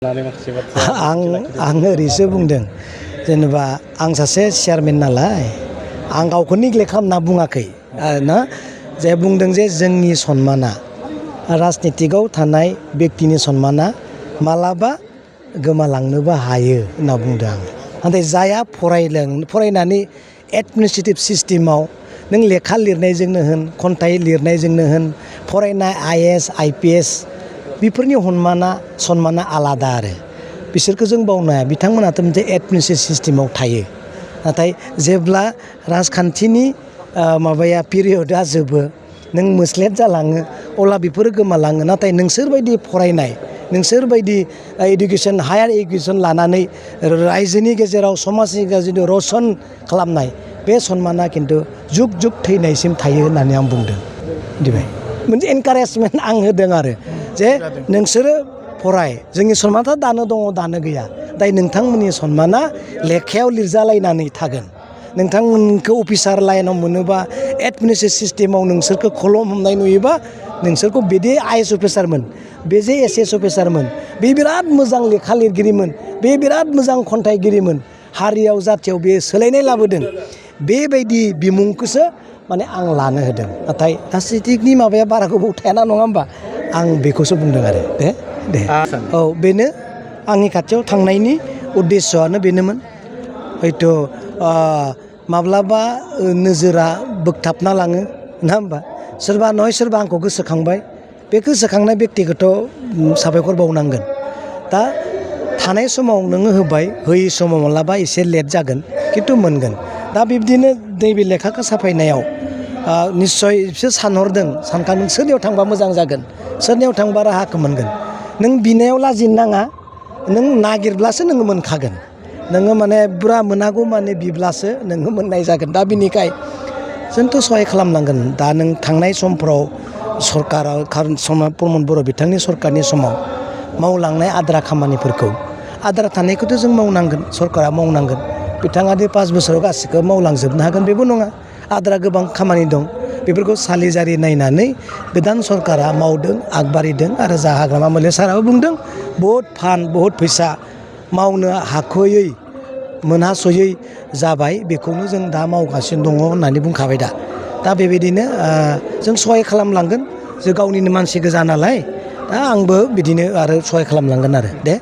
आं ओरैसो बुंदों जेनेबा आं सासे चेयारमेन नालाय आं गावखौ नेग्लेक्ट खालामना बुङाखै ना जे बुंदों जे जोंनि सन्माना राजनितिकआव थानाय बेक्तिनि सन्माना मालाबा गोमालांनोबो हायो होनना बुंदों आं नाथाय जायहा फरायनानै एडमिनिस्ट्रेटिभ सिस्टेमाव नों लेखा लिरनायजोंनो होन खन्थाइ लिरनायजोंनो होन फरायनाय आइएएस आइपिएस बेफोरनि सन्माना आलादा आरो बिसोरखौ जों बावनो हाया बिथांमोनाथ' मोनसे एडमिनिस्ट्रेटिभ सिस्टेमाव थायो नाथाय जेब्ला राजखान्थिनि माबाया पिरियडआ जोबो नों मोस्लेट जालाङो अब्ला बेफोरो गोमालाङो नाथाय नोंसोरबायदि फरायनाय नोंसोरबायदि इडुकेसन हायार इडुकेसन लानानै रायजोनि गेजेराव समाजनि गेजेराव रसन खालामनाय बे सन्माना खिन्थु जुग जुग थैनायसिम थायो होननानै आं बुंदों मिथिबाय मोनसे एनकारेजमेन्ट आं होदों आरो जे नोंसोरो फराय जोंनि सन्माना दानो दङ दानो गैया दाय नोंथांमोननि सन्माना लेखायाव लिरजालायनानै थागोन नोंथांमोनखौ अफिसार लाइनाव मोनोबा एडमिनिस्ट्रेटिभ सिस्टेमाव नोंसोरखौ खलम हमनाय नुयोबा नोंसोरखौ बेदि आइएएस अफिसारमोन बे जे एसएस अफिसारमोन बे बिराद मोजां लेखा लिरगिरिमोन बे बिराद मोजां खन्थाइगिरिमोन हारियाव जाथियाव बे सोलायनाय लाबोदों बेबायदि बिमुंखौसो माने आं लानो होदों नाथाय राजनितिकनि माबाया बारा गोबाव थायाना नङा होमबा आं बेखौसो बुंदों आरो दे औ बेनो आंनि खाथियाव थांनायनि उद्देस्यआनो बेनोमोन हयथ' माब्लाबा नोजोरा बोगथाबना लाङो नङा होमबा सोरबा नय सोरबा आंखौ गोसोखांबाय बे गोसोखांनाय बेक्तिखौथ' साबायखर बावनांगोन दा थानाय समाव नोङो होबाय होयै समाव माब्लाबा एसे लेट जागोन खिन्थु मोनगोन दा बिब्दिनो नैबे लेखाखौ साफायनायाव निस्सय बिसोर सानहरदों सानखांदों सोरनियाव थांबा मोजां जागोन सोरनियाव थांबा राहाखौ मोनगोन नों बिनायाव लाजिनो नाङा नों नागिरब्लासो नोङो मोनखागोन नोङो माने बुरा मोनागौ माने बिब्लासो नोङो मोननाय जागोन दा बिनिखाय जोंथ' सहाय खालामनांगोन दा नों थांनाय समफ्राव सरकारा प्रमद बर' बिथांनि सरकारनि समाव मावलांनाय आद्रा खामानिफोरखौ आद्रा थानायखौथ' जों मावनांगोन सरकारा मावनांगोन बिथाङा दि 5 बोसोराव गासैखौबो मावलांजोबनो हागोन बेबो नङा आद्रा गोबां खामानि दं बेफोरखौ सालिजारि नायनानै गोदान सरकारा मावदों आगबारिदों आरो जा हाग्रामा मल्लिक साराबो बुंदों बहुद बहुत फैसा मावनो हाख'यै मोनहास'यै जाबाय बेखौनो जों दा मावगासिनो दङ होननानै बुंखाबाय दा बेबायदिनो जों सहाय खालामलांगोन जों गावनिनो मानसि गोजा नालाय दा आंबो बिदिनो आरो सहाय खालामलांगोन आरो दे